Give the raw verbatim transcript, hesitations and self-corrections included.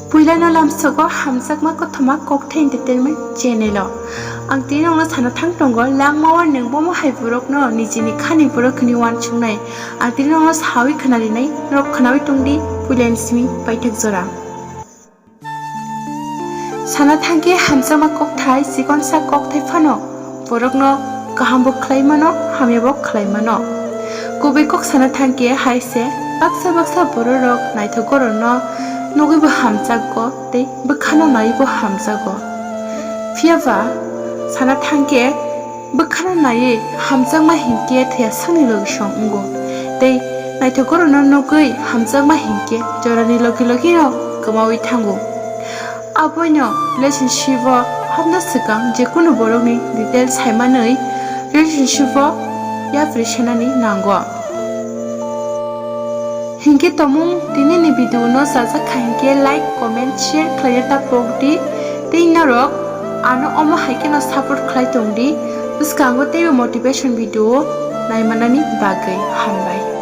Puilano lamsogo hamjakma kothoma Kokthai Entertainment channel o. Ang tini nokno sana thang tongo, langmao nwng bomo hai borokno nijini khani borok hwnwi uansuknai. Ang tini nokno sawi khwnarinai, norok khwnawi tongdi puilani simi paithak jora. Sana thangkhe hamjakma kokthai, chikonsa kokthai phano borokno kahambo khlai mano, hamyabo khlai mano. Kubui kok sana thangkhe hai se baksa baksa bororok naithok gorokno nugwibo hamjakgo tei bwkhano naiwibo hamjago. Phiyaba sana thangkhe bwkhano naiwi hamjakma hinkhe thwiya sakni logisong wngo tei naithok gorokno nugwi hamjakma hinkhe jorani logi logino kwmawi thango. Aboino relationship o habna swkang jekunu borokni details saimanwi relationship o yapri senani nango. Hinkhe tomung tinini video no chajak kha hinkhe like, comment, share khlaina ta pokdi tei norok ano omo hai kheno support khlai tongdi bwskango teibo motivation video naimanani bagwi. Hambai.